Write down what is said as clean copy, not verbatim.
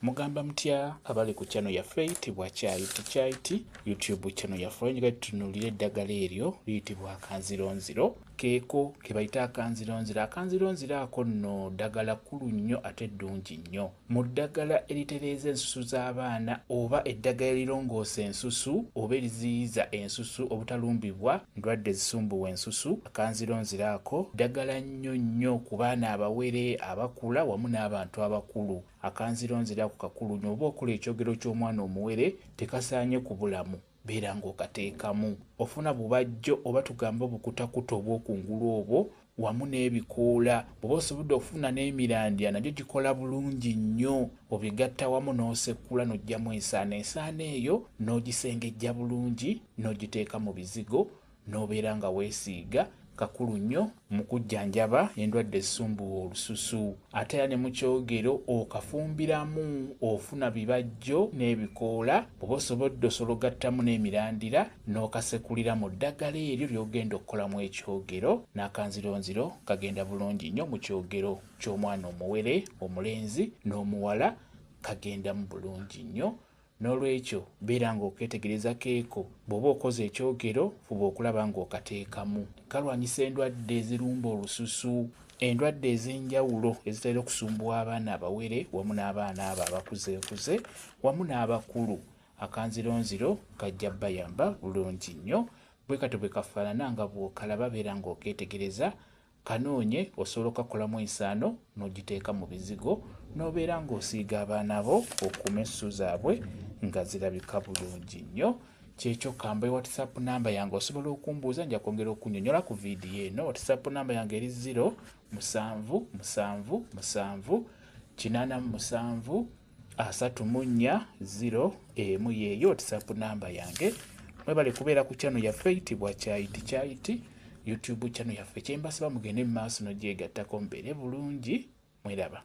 Mugamba mutya abali ku channel yaffe eyitibwa Kyayiti Kyayiti YouTube channel yaffe njiga tutunuulira eddagala eryo liyitibwa akanzironziro keeko ke bayita akanzironziro. Akanzironziro ako nno ddagala kkulu nnyo ate ddungi nnyo mu ddagala eritereeza ensusu z'abaana oba eddagala erirongoosa ensusu oba eriziyiza ensusu obutalumbibwa ndwadde ezisumbuwa ensusu. Akanzironziro ako ddagala nnyo nnyo ku baana abawere, abakula wamu n'abantu abakulu. Akanzironziro ako kakulu nnyo. Oba okola ekyogero ky'omwana omuwere tekasaanye kubulamu, beera ng'okateekamu. Ofuna bubajjo oba tugambe obukutakuta obw'okungulu obwo wamu n'ebikoola. Bw'oba osobodde okufuna n'emirandira nagyo gikola bulungi nnyo. Obigatta wamu n'osekula n'oggyamu ensaano. Ensaano eyo n'ogisengejja bulungi n'ogiteeka mu bizigo n'obeera nga weesiiga. Kakulu nnyo mu kujjanjaba endwadde ezisumbuwa olususu. Ate era ne mu kyogero okafumbiramu, ofuna bibajjo n'ebikoola. Bw'oba osobodde osobola ogattamu n'emirandira n'okasekulira mu ddagala eryo ly'ogenda okukolamu ekyogero, n'akanzironziro kagenda bulungi nnyo mu kyogero ky'omwana omuwere, omulenzi n'omuwala, kagendamu bulungi nnyo. N'olwekyo beera ng'okeetegereza keeko. Bw'oba okoze ekyogero fuba okulaba ng'okateekamu. Kalwanyisa endwadde ezirumba olususu, endwadde ez'enjawulo ezitera okusumbuwa abaana abawere wamu n'abaana abo abakuzeekuze wamu n'abakulu. Akanzironziro kajja bayamba bulungi nnyo. Bwe katyo bwe kafaanana nga bw'okalaba, beera ng'okeetegereza. Kanoonye osobola okukakolamu ensaano n'ogiteeka mu bizigo n'obeera ng'osiiga abaana bo okuuma ensusu zaabwe nga zirabika bulungi nnyo. Kyekyo kambe WhatsApp namba yange osobola okumbuuza, nja kwongera okunnyonnyola ku vidiyo eno. WhatsApp namba yange eri 0 7 7 7 87 34 0 1. Yeeyo WhatsApp namba yange. Mwebale kubeera ku channel yaffe eyitibwa Kyayiti Kyayiti YouTube channel yaffe. Kyembasaba mugende mu maaso n'ogyegattako mubeere bulungi. Mweraba.